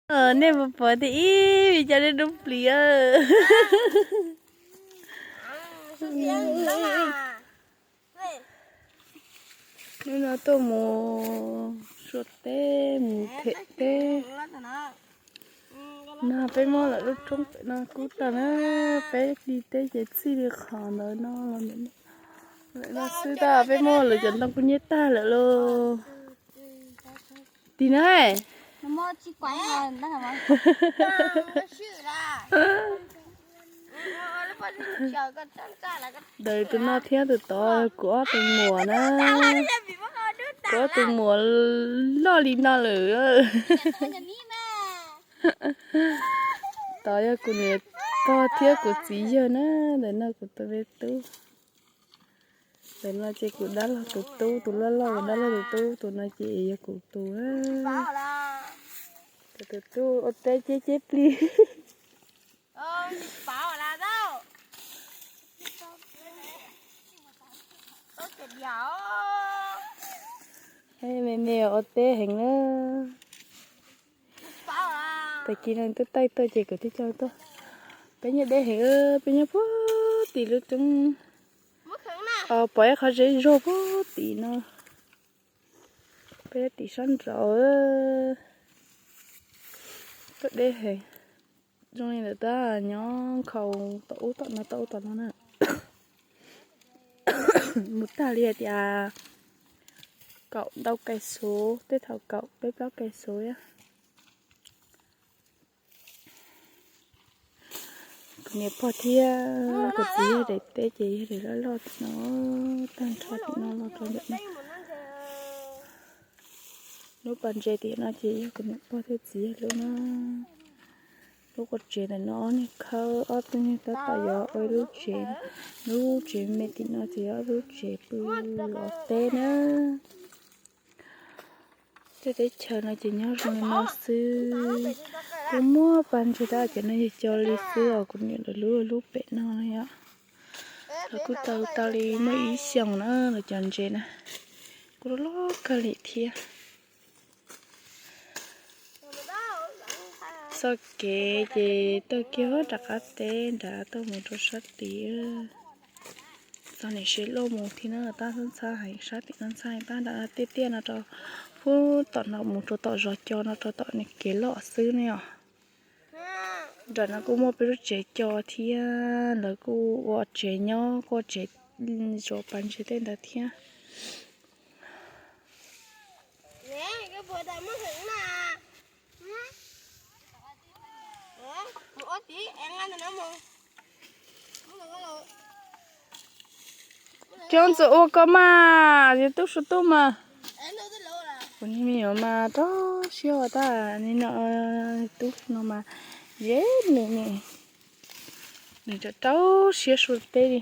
Nej puas pom tias ib vim cov dub plis. Hnub no tuaj mus sua teb mus them teb. No peb muab lawm lub roob pem no kub tag na, peb li teb ces txij li qhov ntawd no los ntawm no xwb tab peb muab lawv cov ntoo kub nyiab tag lawm lauj. Tim na, daws tus no thiab tus tod kuv ob tus muam na. Kuv ob tus muam loj li no lawm. Tod yog kuv niam pog thiab kuv txiv yawg na, ntawm no kuv tus me tub. Ntawm no ces kuv dab laug tus tub, tus loj loj kuv dab laug tus tub, tus no ces yog kuv tus. Tus tus tub ua teb ceb ceb plig. Me me ua teb heev na. Tag kis no twb taij tuaj ces kuv thiaj coj tuaj. Peb nyob deb heev, peb nyob puag tim lub roob, pom ib qhov zeb zog puag tim no. Peb tim sab nraud. Tuaj deb heev. Zoo li ntawd tab nyob nkhaus tom ub tom no tom ub tom no na. Mus tag li hais tias kaum ntau kais xuv, tej thaum kaum peb plaub kais xuv. Kuv niam pog thiab kuv txiv yawg daim teb ces yog daim loj loj tim no, tag nrho tim no los rau ntawm no. Lub pas ntses tim no ces yog kuv niam pog thiab txiv yawg lub na. Lub qua tsev ntawm no ob niag khawb ob tug niag tab tom yuav ua ib lub tsev, lub tsev me tim no ces yog ob lub tsev pw ua teb na. Tej teb chaws no ces nyob zoo li no xwb. Kuj muaj pas ntses tab ces no yog co li xwb os, kuv niam lawv lub lub pem no yom. Lawv kuj tau tau li muaj ib xyoos na lawv cov ntses na, kuj loj loj kawg li thiab. Txoj kev ces taug kiag rov qab teb nrad tuaj mus rau sab tid. Txog niam siv luaj mus thiab na, tab ntxhab ntxhab heev, sab tim no ntxhab heev, tab nram no tiaj tiaj no rau, pub tom no mus rau tom zos co no rau tom kev loj xwb ne os. Nram no kuj muaj peb lub tsev co thiab, lawv kuj ua tsev nyob, kuj ua tsev, tsuas pas ntses tej ntawd thiab. Coob txawm ua koj mas, yog tub su tub mas. Kuv niag me nyuam mas rau siab ua tab nim no, tub no mas ze nws ne, nws rau rau siab su teb li.